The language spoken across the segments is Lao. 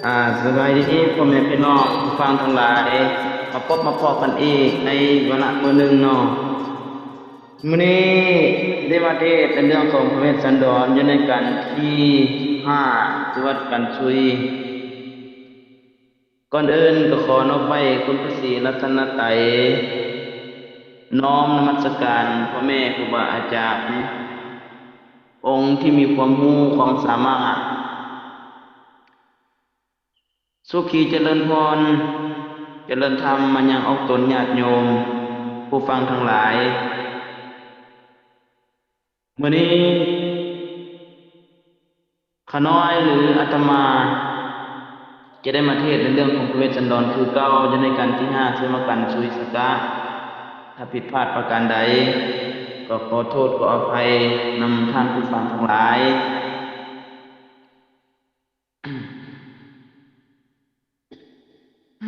ອາ ສະບາຍດີພໍ່ແມ່ພີ່ນ້ອງຜູ້ຟັງທັງຫຼາຍ, ມາພົບມາພໍ້ກັນອີກໃນວາລະມື້ໜຶ່ງເນາະ. ມື້ນີ້ໄດ້ມາເທດໃນເລື່ອງຂອງພະເວດສັນດອນ ຢູ່ໃນກັນທີຫ້າ ຊື່ວ່າກັນຊຸຍ. ກ່ອນອື່ນກໍຂໍນອບໄຫວ້ຄຸນພະສີລັດຕະນະໄຕ, ນ້ອມນະມັດສະການພໍ່ແມ່ຄູບາອາຈານ ອົງທີ່ມີຄວາມຮູ້ຄວາມສາມາດ. ສຸຂີຈະເລີນພອນ ຈະເລີນທຳມາຍັງອອກຕົນຍາດໂຍມຜູ້ຟັງທັງຫຼາຍ. ມື້ນີ້ ຂ້ານ້ອຍ ຫຼື ອາດຕະມາ ຈະໄດ້ມາເທດໃນເລື່ອງຂອງພະເວດສັນດອນຄືເກົ່າ ຢູ່ໃນກັນທີຫ້າ ເຊິ່ງວ່າກັນຊຸຍສະກະ. ຖ້າຜິດພາດປະການໃດ ກໍຂໍໂທດຂໍອະໄພນຳທ່ານຜູ້ຟັງທັງຫຼາຍ.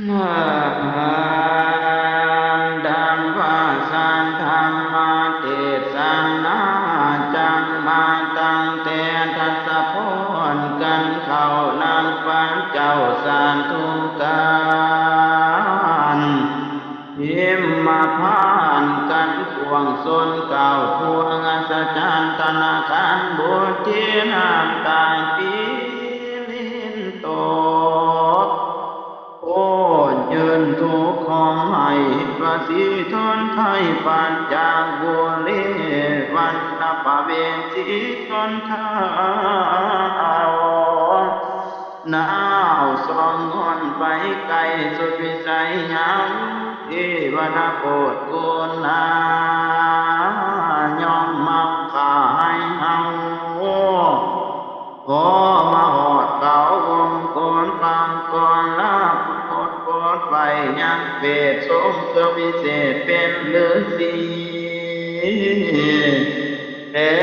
ນານດຳພາສັນທຳມະເທດສະນາ ຈັກມາຕັ້ງແຕ່ທັດສະພອນ ກັນເຂົ້ານຳພະເຈົ້າສາທຸການ. ຫິມມະພານກັນກວ້າງຊົນກ້າວພວງ ອັດສະຈັນທະນາຄານບຸດທີ່ນ້ຳຕາປີລິນໂຕ. ໂອ້ ຍືນທຸກຮ້ອງໄຫ້ພະສີທົນໄທ ປັນຈາກບຸຣີວັນນະປະເວສີຊົນເຜົ່າ. ໜາວສອງຮ້ອນໄປໄກສຸດວິໄສຍາວ ເທວະດາໂພດໂກນາ ຍ່ອມມາຂ້າໃຫ້ເຮົາ ພໍມາຮອດເຂົາວົງໂກນຟັງກ່ອນລາໂພດໂພດໄປຍັງເປດ ຊົງເຄື່ອງວິເສດເປັນລືສີ. ແຜ່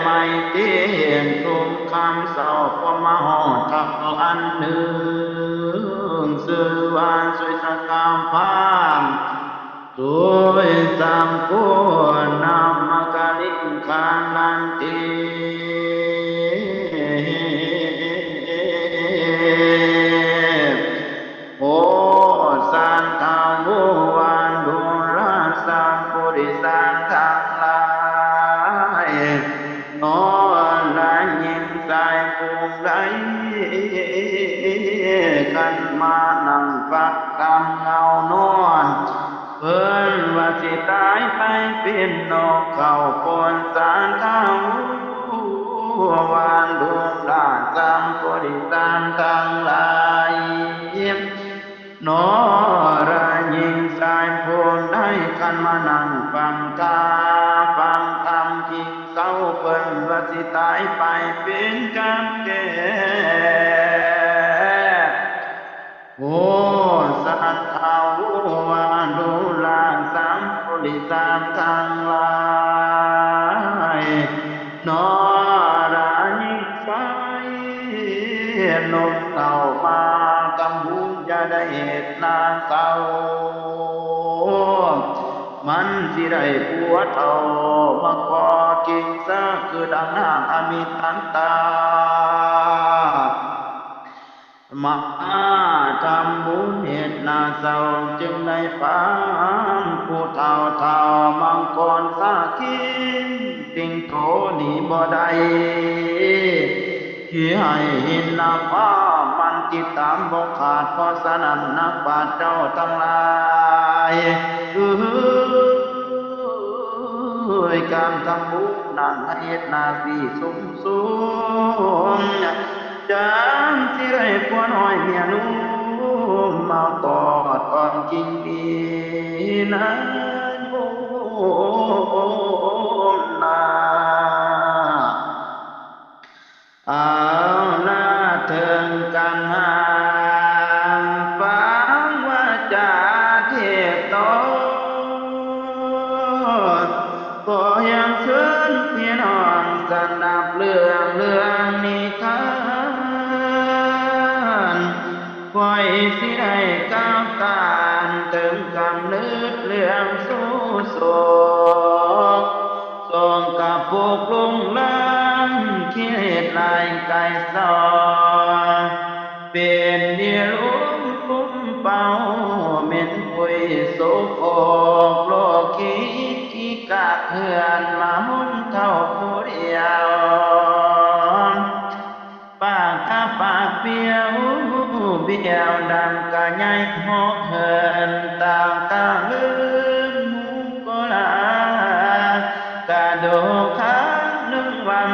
ໄມຕີເຫັນທຸກຄຳເສົ້າ ພໍມາຮອດເຂົາອັນໜຶ່ງ ຊື່ວ່າສຸຍສະກາມພາງ ສຸຍສາມໂກນນາມະກະລິງຄານັນຕິ. ໂອ້ ສັດທາວານດູລາສັມໂພທິສັດທັງຫຼາຍ ນອນລະຍິງຊາຍຜູ້ໃດ ຄັນມານັ່ງຟັງຄຳເງົານອນ ເພິ່ນວ່າຊິຕາຍໄປເປັນນົກເຂົາໂພດ ສັດທາວານດູລາສັມໂພທິສັດທັງຫຼາຍ. ນອລະຍິງຊາຍຜູ້ໃດ ຄັນມານັ່ງຟັງທຳ ຟັງທຳກິງເຊົາ ເພິ່ນວ່າຊິຕາຍໄປເປັນກັນແທ້. ໂອ້ ສັດທາວານດູລາສັມໂພທິສັດທັງຫຼາຍ ນອລະຍິງຊາຍ ນົມເຖົ້າມາກຳບຸນ ຢ່າໄດ້ເຮັດໜ້າເສົ້າ ມັນຊິໄດ້ຜົວເຖົ້າມາເກາະກິງສາ ຄືດັ່ງນາງອະມິທັນຕາ ມາທຳບຸນເຮັດໜ້າເສົ້າ ຈຶ່ງໄດ້ປານຜູ້ເຖົ້າ ທ້າວມັງກອນສາຄີ ຕິງໂຕໜີບໍ່ໄດ້ ທີ່ໃຫ້ຫີນນະພາມັນຕິດຕາມບໍ່ຂາດ. ເພາະສະນັ້ນ ນັກປາດເຈົ້າທັງຫຼາຍເອີຍ ການທຳບຸນນັ້ນໃຫ້ເຮັດໜ້າທີ່ຊຸມ ສູງ ຈັ່ງຊິໄດ້ຜົວນ້ອຍເມຍໜຸ່ມ ມາກອດກອງກິງດີນາຍົມນາ. ເອົານາເຖິງກັງຫາງ ຟັງວາຈາເທດໂຕ ຂໍຮຽນເຊີນພີ່ນ້ອງສະດັບເລື່ອງ ເລື່ອງນິທານ ຂ້ອຍຊິໄດ້ກ່າວຂານເຖິງກຳເນີດເລື່ອງໂສໂສກ ສອງກະປົກລຸງເລື່ອງກິເລດຫຼາຍກາຍສອງ ເປັນ ແກ້ວດຳກະໃຫຍ່ເຫາະເຫີນ ຕາກະລືມຫູກໍລາ ກະໂດກຂາງເລິງວັນ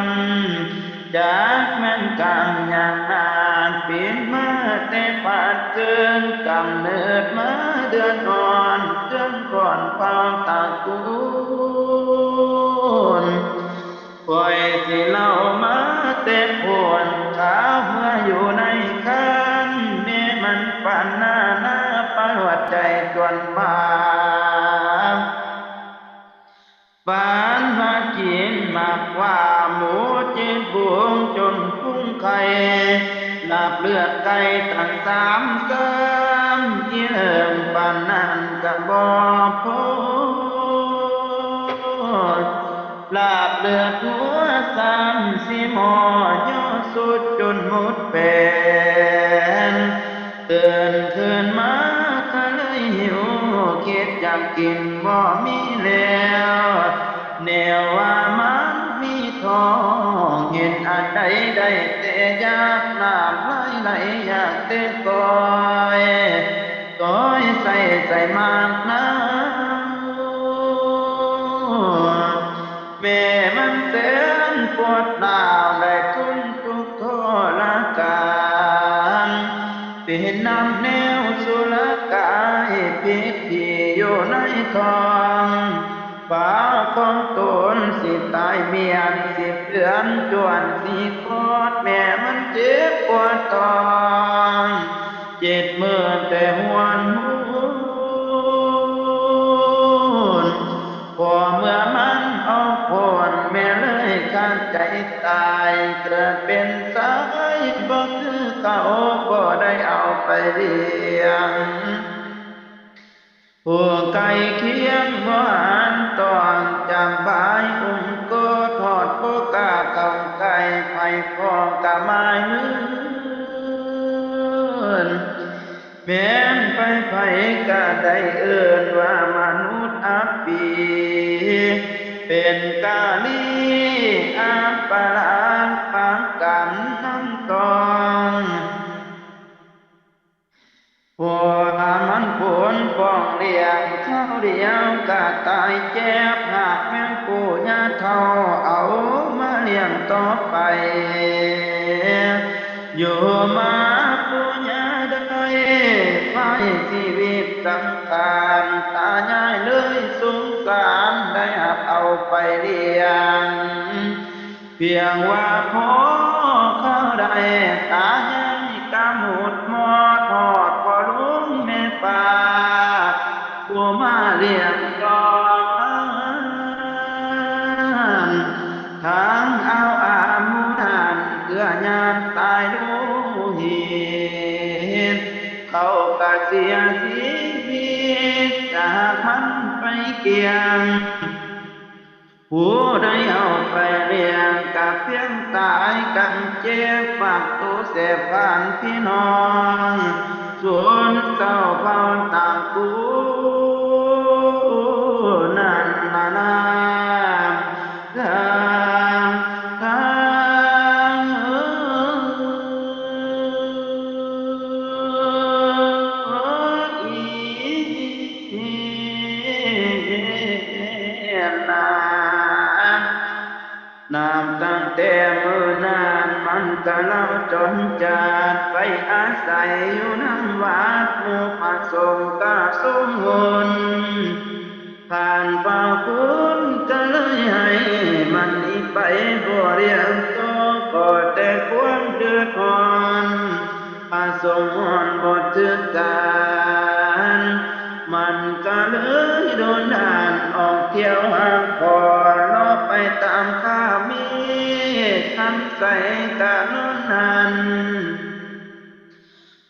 ຈັກແມ່ນການຫຍັງນານ ປິ່ນມາແຕ່ຊາດເກີນ ກຳເນີດມາເດືອດຮ້ອນ ເຄື່ອງກ່ອນເຜົ່າຕະກູນ. ຂ້ອຍຊິເລົ່າມາແຕ່ໂພນ ຄາວເມື່ອຢູ່ໃນຄັນ ແມ່ມັນຝັນໜ້າໜາປະຫຼວດໃຈຈວນບາງ ຝັນວ່າກິນໝາກຫວ້າ ໝູເຈັດຝູງຈົນພຸງໄຂ່ ລາບເລືອດໄກ່ຕັ້ງສາມຊາມ ອີເຫຼີ່ມປານນັ້ນກະບໍ່ພໍ. ລາບເລືອດຫົວຊ້ຳຊິໝໍ້ ຍໍສຸດຈົນໝົດແປງ ຕື່ນຄືນມາກະເລີຍຫິວ ຄິດຢາກກິນບໍ່ມີແລ້ວ ແນວວ່າມັນມີທ້ອງ ເຫັນອັນໃດໄດ້ແຕ່ຢາກ ນ້ຳລາຍໄຫຼຢາກແຕ່ກ້ອຍ ກ້ອຍໃສ່ໃສ່ໝາກນາວ ແມ່ມັນແສນປວດຮ້າວ ໄດ້ທົນທຸກທໍລະການ ເປັນນຳແນວສຸລະກາຍ ພິດຜີຢູ່ໃນທ້ອງ ຟ້າຂອງຕົນຊິຕາຍມ້ຽນ ສິບເດືອນຈວນຊິຄອດ ແມ່ມັນເຈັບປວດທ້ອງ ເຈັດມື້ແຕ່ຫວນຫວນ ພໍເມື່ອມັນອອກໂພນ ແມ່ເລີຍຂາດໃຈຕາຍ ເກີດເປັນຊາຍບໍ່ຄືເກົ່າ ບໍ່ໄດ້ເອົາໄປລ້ຽງ ຜູ້ໃກ້ຄຽງບໍ່ຫັນຕ້ອງ ຈຳບາຍອຸ້ມກອດ ຮອດບໍ່ກ້າເຂົ້າໃກ້ ໃຜພໍກະມາຍມືນ ແມ່ນໃຜໆກະໄດ້ເອີ້ນວ່າມະນຸດອັບປີ ເປັນກາລີອັບປະລາດ ປະກັນນຳຕ້ອງ ຜົວມັນຜົນປ້ອງລ້ຽງ ຄາວດຽວກະຕາຍແຈບ ຫາກແມ່ນປູ່ຍ່າເຖົ້າ ເອົາມາລ້ຽງຕໍ່ໄປ ຢູ່ມາປູ່ຍ່າໄດ້ພາຍຊີວິດສັງຂານ ຕາຍາຍເລີຍສົງສານ ໄດ້ຮັບເອົາໄປລ້ຽງ ພຽງວ່າພໍເຂົ້າໄດ້ ຕາຍາຍກະໝຸດມອດ ຮອດພໍ່ລຸງແມ່ປ້າ ຜູ້ມາລ້ຽງຕອນ ທັງເອົາອາໝູນັ້ນ ເກືອຍາດຕາຍໂລຫິດ ເຂົາກະເສຍຊີວິດ ຈາກມັນໄປກ້ຽງ ຜູ້ໃດເອົາໄປລ້ຽງກະພຽງຕາຍກັນເຈັບ ຝາກໂຕແສບຜ່ານພີ່ນ້ອງ ຊົນເຜົ່າຕະກູນນັ້ນນານາ ທາງ ທາງ ນັບຕັ້ງແຕ່ມື້ນັ້ນ ມັນກະລາຈົນຈາກ ໄປອາໄສຢູ່ນຳວັດ ໝູ່ພະສົງກະຊົງຫຸ່ນ ທ່ານພະຄຸນກະເລີຍໃຫ້ມັນໜີໄປບໍ່ລ້ຽງຕໍ່ ກໍແຕ່ຄວາມເດືອດຮ້ອນ ພະສົງຮ້ອນບໍ່ຖືກການ ມັນກະເລີຍໂດນດານອອກທ່ຽວຫາພໍ່ ເລາະໄປຕາມຄາມີ ຄັນໃສກະນອນຫັ້ນ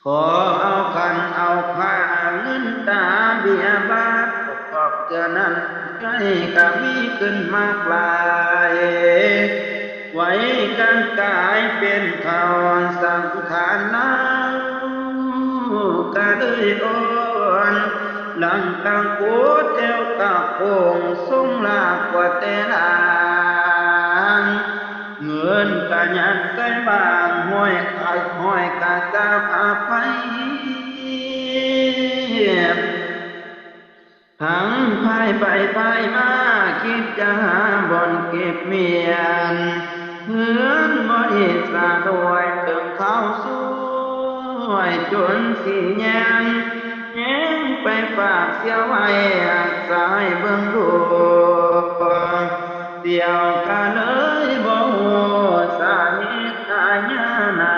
ຂໍເອົາຂັນເອົາຜ້າ ເງິນຕາເບຍບາດ ຂອບເທື່ອນັ້ນໃຈກະມີຂຶ້ນມາກຫຼາຍ ໄວກັນກາຍເປັນເຖົ້າ ສັງຂານລາວກະເລີຍອ່ອນ ຫຼັງຕະໂກແຖວຕະໂກງ ຊົງລາກວ່າແຕ່ລາງ ເງິນກະຍັດໃສ່ບ້າງຫົວ ຮ້ອຍ ຮ້ອຍກະສາບອະໄພ ທັງພາຍໄປພາຍມາ ຄິດຈະຫາບ່ອນເກັບມ້ຽນ ເຮືອນບໍ່ໄດ້ສະດວກ ເຖິງຄາວສວຍຈົນຊິແຍງ ແຍງໄປຝາກສ່ຽວໄວ້ ຮັກສາໃຫ້ເບິ່ງດູ ສ່ຽວກະເລີຍບໍ່ຮູ້ສາເຫດອາຍານາ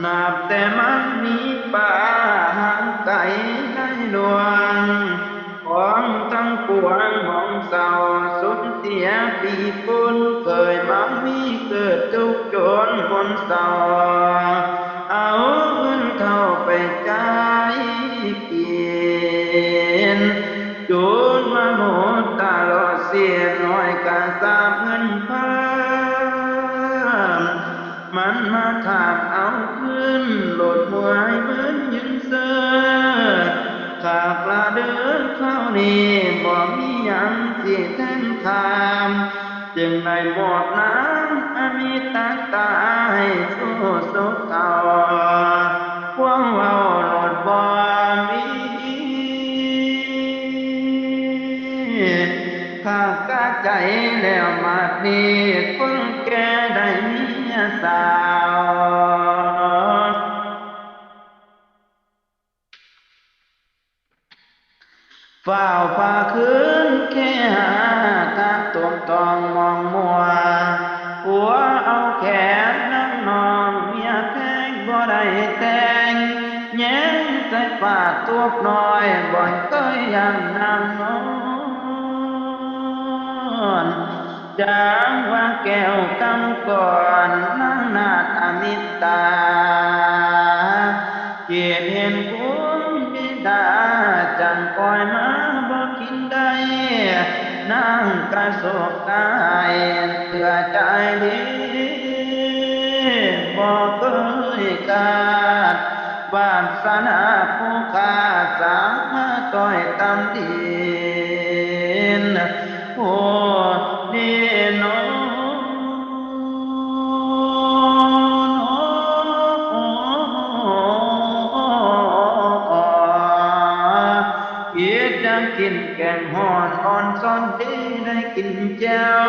ນັບແຕ່ມັນມີປ້າຫ່າງໄກໄກລວງ ຂອງທັງປວງມອງເສົ້າ ສູນເສຍປີປົນ ເຄີຍໝັ່ງມີເກີດທຸກຈົນມົນເສົ້າ ເອົາເງິນເທົ່າໄປຈ່າຍກິນ ຈົນມາໝົດຕະຫຼອດສິ້ນ ຫ້ອຍກະສາບເງິນພານ ມັນມາຖາມເອົາຄືນ ໂລດເມື່ອຍເມີນຢືນເຊີ ຄັກລະເດີຄາວນີ້ ບໍ່ມີຫຍັງຊິແທນທ່ານ ຈຶ່ງໄດ້ມອບນາງອະມິຕາຕາ ໃຫ້ສູ່ສຸກເທົ່າ ຄວາມເວົ້າໂລດບໍ່ມີ ຄາຄາໃຈແລ້ວບັດນີ້ ຄົນແກ່ໄດ້ເມຍສາວ ຟ້າວພາຄືນເຄຫາ ທາງຕົນຕອງມອງມົວ ຜົວເອົາແຂນນາງນ້ອງ ເມຍແພງບໍ່ໄດ້ແຕ່ງ ແຍງໃສ່ຝາກທຸບນ້ອຍ ບ່ອນເຄີຍຢ່າງນາງນອນ ຈາງວ່າແກ້ວຄຳກ່ອນ ນາງນາດອະມິດຕາ ຄິດເຫັນຄຸນບິດາ ຈັ່ງປ່ອຍມາບໍ່ກິນໄດ້ ນາງກະໂສກກາຍເຫຼືອໃຈດີ ບໍ່ເຄີຍຂາດ ວາດສະໜາຜູ້ຂ້າ ສາມາດຕ້ອຍຕ່ຳດິນ ໂພດດີໂນ ຄິດຢາກກິນແກງຮ້ອນ ອອນຊອນດີໄດ້ກິນແຈ່ວ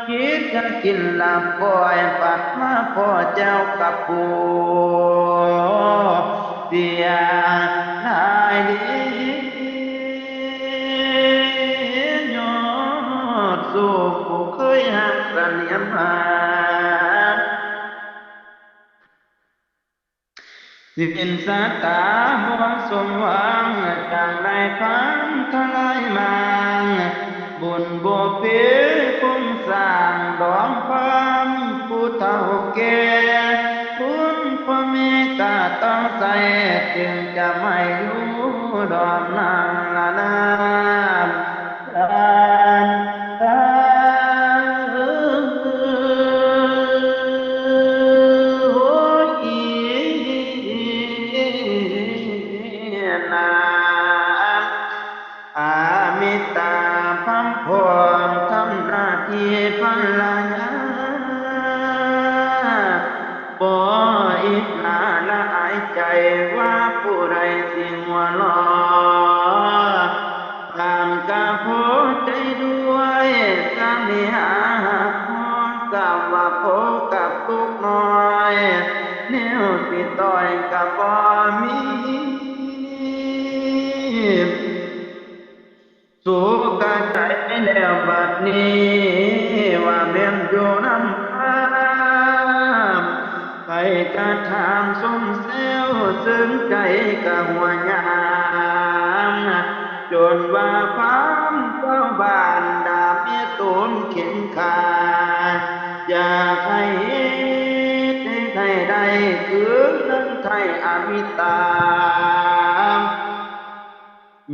ຄິດຢາກກິນລາບກ້ອຍ ພັດມາພໍ້ແຈ່ວກັບປູ ເສຍດາຍດີ ຍອດສູງຜູ້ເຄີຍຮັກສະໜຽມຫາ ສິນສັດຕາບໍ່ສົມຫວັງ ຈັ່ງໄດ້ພັງທະລາຍມາງ ບຸນບຸບເພພູມສ້າງດອງຄວາມຜູ້ເຖົ້າແກ່ ບຸນພໍ່ແມ່ກະຕ້ອງໃຊ້ ຈຶ່ງຈະໄມ່ຢູ່ດອກນາງລະນາ ທ່ານ ທ່ານ ໂອ້ຍ ນາງອາມິຕາພຳພອງ ທຳໜ້າທີ່ພັນລະຍາ ບໍ່ອິດໜາລະອາຍໃຈ ວ່າຜູ້ໃດຊິຫົວລໍ້ ທ່ານກະພໍໃຈດ້ວຍ ສາມີຫາຮັກຮອງ ສຳວ່າພໍກັບລູກນ້ອຍ ແນວຊິຕ້ອຍກະບໍ່ມີ ສຸກກະໃຈແລ້ວບັດນີ້ ວ່າແມ່ນຢູ່ນຳພາມ ໃຜກະຖາມຊົມແຊວ ເຊິ່ງໃຈກະຫົວຍາມ ຈົນວ່າພາມຊາວບ້ານ ດາເມຍໂຕນເຂັນຂາ ຢາກໃຫ້ເຮັດໃຫ້ໄດ້ຄືນນາງໄທອາມິຕາ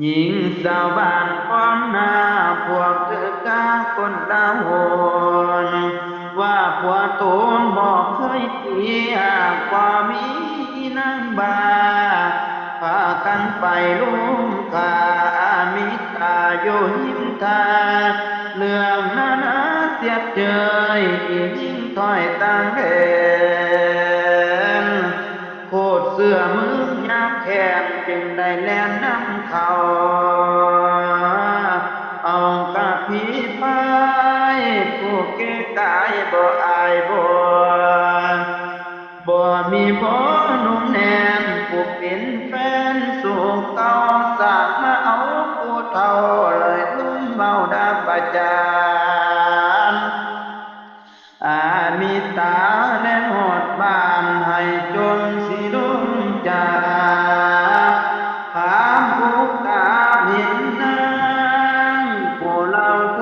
ຍິງຊາວບ້ານພ້ອມໜ້າພວກຖືກາຄົນລາວໂຫດ ວ່າຜົວໂຕນບໍ່ເຄີຍເສຍ ກວ່າມີນາງບ້າ ພາກັນໄປລຸມຂ້າອາມິຕາຢູ່ຮິມທ່າ ເລື່ອງນານາສຽດເຈີຍ ອີ່ຍິງຖອຍຕ່າງແດ ແລ່ນນຳເຂົາ ເອົາກະຜີພາຍ ຜູ້ເກກາຍບໍ່ອາຍບໍ່ ບໍ່ມີບໍ່ໜຸ່ມແໜ້ນ ຜູ້ເປັນແຟນສູ່ເກົ່າ ສ້າງມາເອົາຜູ້ເຖົ້າ ເລີຍລືມເວົ້າດາປະຈານ ອາມິຕາແລງຮອດບ້ານໃຫ້ຈົນຊິລົງຈາກ ຖາມໂອກາດເຫັນນາງ ຜູ້ລາວໂທ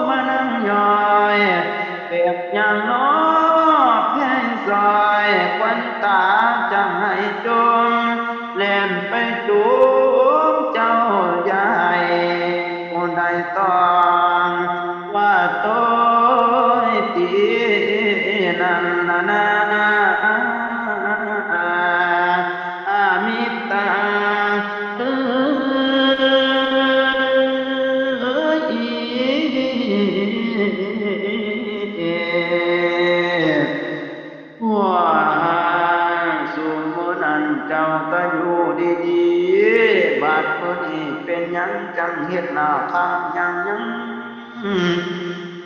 ມານັ່ງຍ້ອຍ ເປັນຫຍັງນໍແພງຊອຍ ຄວັນຕາຈັ່ງໃຫ້ຈົ່ມ ແລ່ນໄປຈູມເຈົ້າ ຢ່າໃຫ້ຜູ້ໃດຕ້ອງ ວ່າໂຕຍຕີນັ້ນນາ ອາມິຕາເອີຍ ພວກເຮົາຊຸມມື້ນັ້ນເຈົ້າກະຢູ່ດີໆ ບາດມື້ນີ້ເປັນຫຍັງຈັ່ງເຮັດໜ້າຄາງຫຍັງ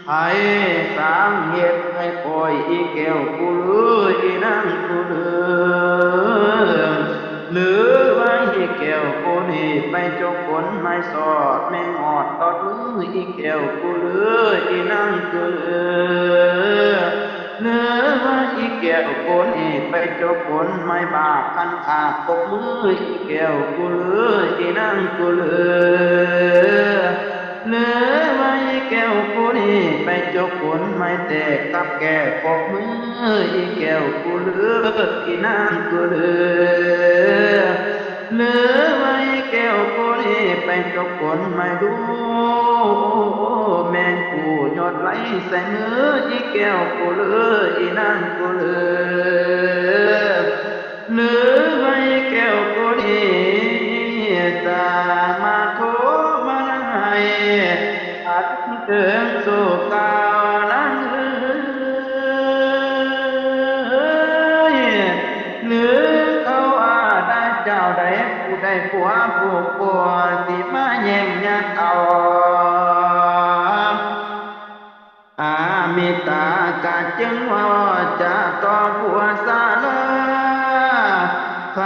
ໃຜສາງເຮັດໃຫ້ປ່ອຍອີແກ້ວກູເລີ ອີນາງກູເລີ ຫຼືວ່າອີແກ້ວກູນີ້ໄປຈົກກົນໄມ້ສອດແມງອອດຕອດມື ອີແກ້ວກູເລີ ອີນາງກູເລີ ຫຼືວ່າອີແກ້ວກູນີ້ໄປຈົກກົນໄມ້ບາກຄັນຂາດປົກມື ອີແກ້ວກູເລີ ອີນາງກູເລີ ຫຼືວ່າອີແກ້ວກູນີ້ໄປຈົກກົນໄມ້ແຕກກັບແກ້ປົກມື ອີແກ້ວກູເລີ ອີນາງກູເລີ ຫຼືວ່າອີແກ້ວກູນີ້ໄປຈົກກົນໄມ້ດູ ແມງກູຍອດໄຫຼໃສ່ມື ອີແກ້ວກູເລີ ອີນາງກູເລີ ຫຼືວ່າອີແກ້ວກູນີ້ ຈະມາໂທມານາງໃຫ້ ອັນເຖິງສູ່ກ່າວນາງເອີຍ ຫຼືເຂົາອາດໄດ້ເຈົ້າໃດ ຜູ້ໃດຜົວຜູ້ຜົວ ຊິມາແຍ່ງຍາດເອົາ ອາມິຕາກະຈຶ່ງເວົ້າຈາຕໍ່ຜົວຊາລາ ໃຜ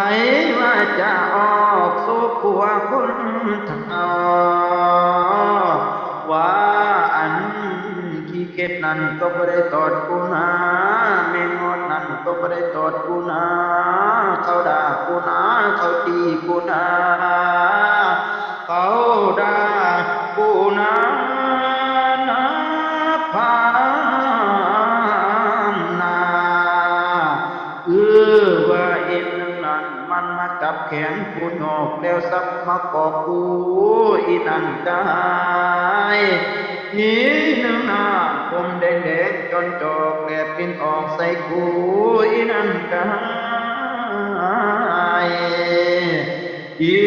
ວ່າຈະອອກສູ່ຜົວຄົນເຖົ້າ ວ່າອັນຂີ້ເຂັດນັ້ນກໍບໍ່ໄດ້ຕອດກູນາ ແມງອອດນັ້ນກໍບໍ່ໄດ້ຕອດກູນາ ເຂົາດ່າກູນາ ເຂົາຕີກູນາ ເຂົາດ່າກູນາ ນາພານນາ ເອີ ວ່າອີໜຶ່ງນັ້ນ ມັນມາຈັບແຂນກູຍອກແລ້ວສັບມາກອກກູ ອີນັ້ນກະຫາຍ ອີໜຶ່ງນັ້ນຜົມແດງໆ ຈອນຈອກແລບປິ່ນອອກໃສ່ກູ ອີນັ້ນກະຫາຍ ອີ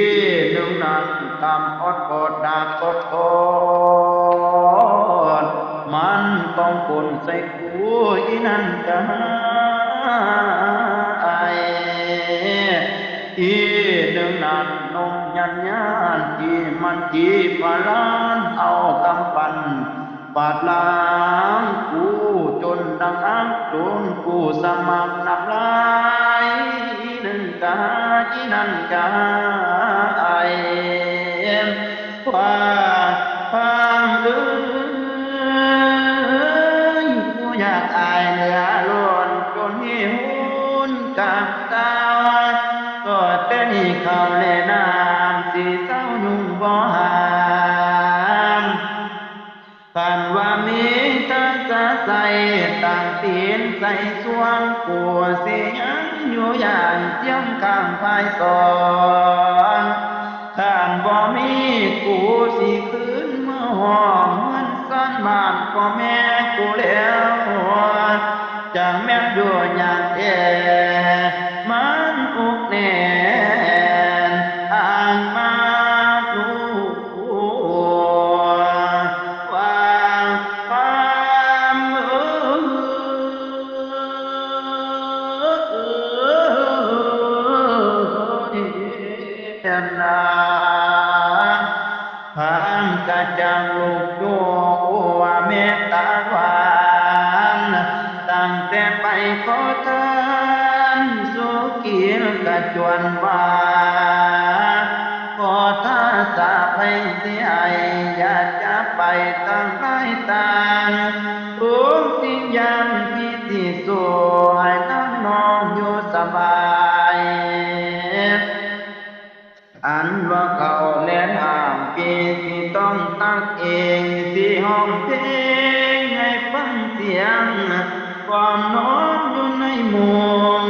ໜຶ່ງນັ້ນຕຳອອດປອດດາບສອດຄອນ ມັນຕ້ອງປົນໃສ່ກູ ອີນັ້ນກະຫາຍ ອີໜຶ່ງນັ້ນນົມຍານຍານ ທີ່ມັນຈີພະລານ ເອົາກຳປັ່ນ ບາດລາງກູຈົນດັງອັກ ຈົນກູສະໝັກນ້ຳລາຍ ອີໜຶ່ງກະຫາຍ ອີນັ້ນກະຫາຍ ວ່າພາງເອີຍ ຜູ້ຢາກອາຍເຫຼືອລົ້ນ ຈົນຫິວຫຸ່ນກັບຕາ ກໍແຕ່ໜີເຂົ້າແລະນ້ຳ ຊິເຊົາຍຸງບໍ່ຫາມ ຄັນວ່າມີທາດຈະໃສ່ ຕັ້ງຕີນໃສ່ຊ່ວງ ກູຊິຍັງຢູ່ຢ່າງຈຽມຂ້າງພາຍສອງ ຄັນບໍ່ມີ ກູຊິຄືນເມືອຫ້ອງເຮືອນຊານບ້ານພໍ່ແມ່ກູແລ້ວ ຈັ່ງແມ່ນຢູ່ຢ່າງແທ້ ມັນອົກແໜ້ນ ອ່າງມາລູ ວ່າຄວາມເອີຍ ແມ່ນນ ຈວນວ່າ ຂໍຖ້າສາໃຜຊິໃຫ້ ຢ່າຈະໄປທາງໃດທາງ ທຸກສິ່ງຢ່າງທີ່ຊິຊ່ວຍນຳນ້ອງຢູ່ສະບາຍ ອັນວ່າເຂົ້າແລະນ້ຳ ພີ່ຊິຕ້ອງຕັກເອງ ຊິຮ້ອງເພງໃຫ້ຟັງສຽງ ກ່ອນນອນຢູ່ໃນມຸງ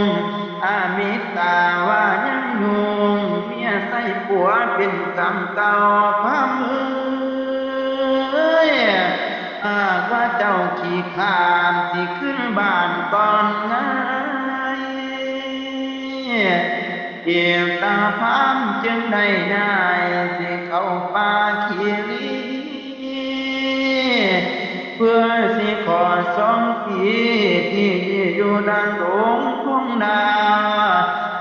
ອາມິດຕາວ່າຍັງຫຍຸ້ງ ເມຍໃສ່ຜົວເປັນສ່ຳເກົ່າ ພຳເອີຍ ຫາກວ່າເຈົ້າຂີ້ຄ້ານ ຊິຂຶ້ນບ້ານກ່ອນງາຍ ອີກຕາພາມຈຶ່ງໄດ້ຍ້າຍ ຊິເຂົ້າປ່າຄີລີ ເພື່ອຊິຂໍສອງປີ ທີ່ຢູ່ດ້ານດົງພົງນາ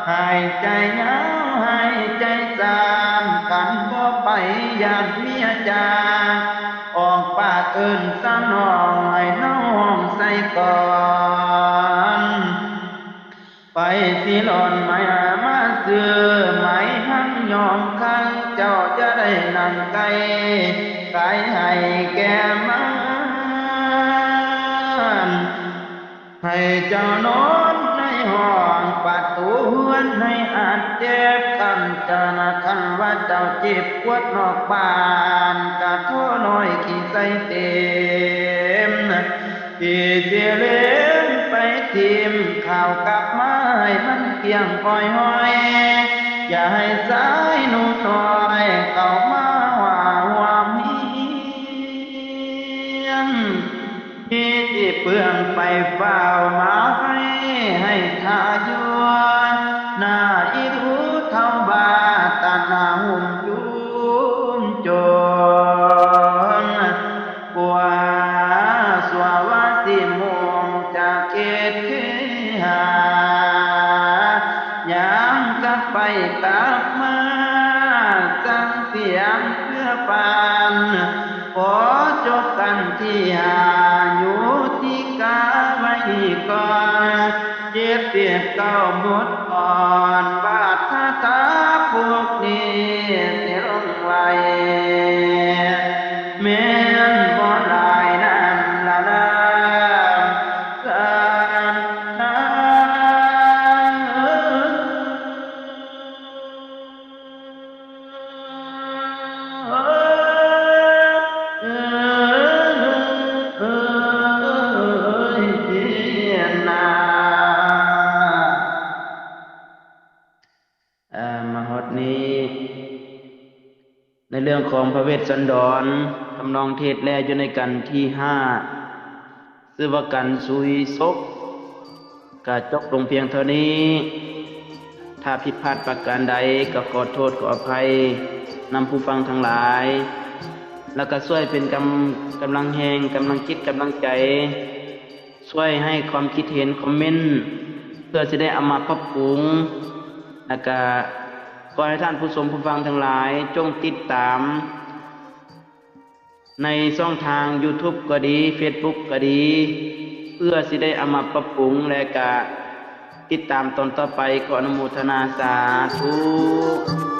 ຫາຍໃຈຍາວ ຫາຍໃຈສັ້ນ ຄັນບໍ່ໄປຢ້ານເມຍຈາກ ອອກປາກເອີ້ນສະໜອງ ໃຫ້ນ້ອງໃສ່ກ່ອນ ໄປຊິຫຼອນໄມ້ມາຊື້ ໄມ້ຫັງຍອມຄັງ ເຈົ້າຈະໄດ້ນັ່ງໃກ້ ຂາຍໃຫ້ແກ່ມັນ ໃຫ້ເຈົ້ານອນໃນຫ້ອງ ປະຕູເຮືອນໃຫ້ອັດເຈັບ ຄັນເຈົ້ານະ ຄັນວ່າເຈົ້າເຈັບປວດນອກບ້ານ ກະໂທນ້ອຍຂີ້ໃສ່ເຕັມ ທີ່ຊິເລັມໄປຖິ້ມ ຂ້າວກັບມາໃຫ້ມັນກ້ຽງກ່ອຍຫ້ອຍ ຢ່າໃຫ້ຊາຍໜຸ່ມນ້ອຍ ເຂົ້າມາວ່າຮ່ວມຮຽງ ມີທີ່ເພື່ອງໄປຟ້າວມາໄວ້ ໃຫ້ຖ້າຢູ່ໜ້າອີດູເຖົ້າບ້າ ຕັນຫາຫຸ້ມຈຸ້ມໂຈນ ກວ່າຊົ່ວວ່າຊິມຸງຈາກເຂດເຄຫາ ຍ່າງກັບໄປກັບມາ ສັງສຽງເພື່ອປານ ຂໍຈົບກັນທີ່ຫ້າ ຍຸຕິກາໄວ້ນີ້ກ່ອນ ເຈັດສິບເກົ້າບົດກ່ອນ ບາດຄາຖາພວກນີ້ຊິລົງໄວ້ ແມ່ນບໍ່ຫຼາຍນັ້ນລະນາ ສາທາ ເອີ ມາຮອດນີ້ ໃນເລື່ອງຂອງພະເວດສັນດອນ ທຳນອງເທດແລຢູ່ໃນກັນທີຫ້າ ຊື່ວ່າກັນຊຸຍສົກ ກະຈົບລົງພຽງເທົ່ານີ້. ຖ້າຜິດພາດປະການໃດ ກໍຂໍໂທດຂໍອະໄພນຳຜູ້ຟັງທັງຫຼາຍ ແລ້ວກໍຊ່ວຍເປັນກຳ ກຳລັງແຮງ ກຳລັງຈິດ ກຳລັງໃຈ ຊ່ວຍໃຫ້ຄວາມຄິດເຫັນ ຄອມເມັນ ເພື່ອຊິໄດ້ເອົາມາປັບປຸງ ແລ້ວກະຂໍໃຫ້ທ່ານຜູ້ຊົມຜູ້ຟັງທັງຫຼາຍ ຈົ່ງຕິດຕາມໃນຊ່ອງທາງຢູທູບກໍດີ ເຟສບຸກກໍດີ ເພື່ອຊິໄດ້ເອົາມາປັບປຸງ ແລະກະຕິດຕາມຕອນຕໍ່ໄປ. ຂໍອະນຸໂມທະນາສາທຸ.